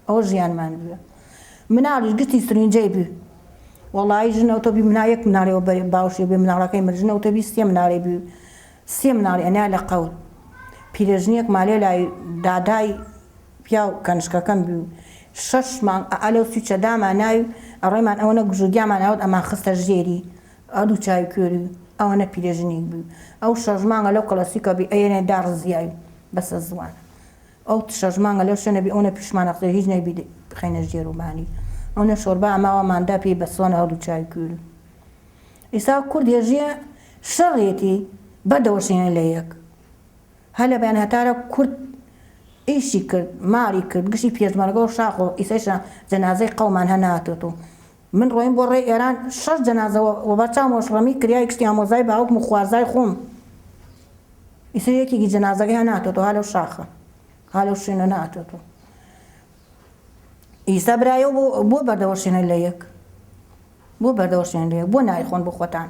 ئەوە ژیانمان بووە. مناڵیش گشتی سرینجەی بوو. وەڵایی ژنە ئۆتۆبی منا یەک مناڵی وە باوشی بێ مناڵەکەی مرد، ژنە ئۆتۆبی سێ مناڵی بوو، سێ مناڵی ئەنیا لە قەور. پیرەژنیەک مالێ لای دادای پیاو کەنشکەکەم بوو، شەش مانگ ئەئا لەو سویچە داما ناوی ئەڕێمان ئەوەنە گژوگیامان ئاوت ئەمان خستە ژێری ئەدوو چاوی کوێری ئەوەنە پیرەژنیک بوو ئەو شەش مانگە لەو کڵەسیکە بی ئەیەنێ داڕزیاوی بەسە زوانە. ئەو شەش مانگە لەو شوێنە بی ئەونە پیشمان ئەخسێ هیچ نەبی بخەینە ژێر و بانی ئەونە شۆربا ئەماوەمان دا پێی بەسۆنە هەردوو چاوی کوێری ئیسا کورد هێژیە شەڕێتی بەردەوەشێنێ لە یەک هەر لە بەیان هەتارە کورد ئیشی کرد ماڵی کرد گشتی پێشمەرگە و شاخ و ئیسەیشە جەنازەی قەومان هە ناتۆتۆ من ڕۆیم بۆ ڕێی ئێران شەش جەنازە وەبەر چاوم وەشڕەمی کریای گشتی ئامۆزای باوکم و خوارزای خۆم ئیسە یەکێکی جەنازەکەی هە ناتۆتەوە ها لەو شاخە ها لەو شوێنە ناتۆتەوە ئیسا برایە بۆ بەردەوەشێنە لە یەک بۆ بەردەوەشێن لە یەک بۆ نایخۆن بۆ خۆتان.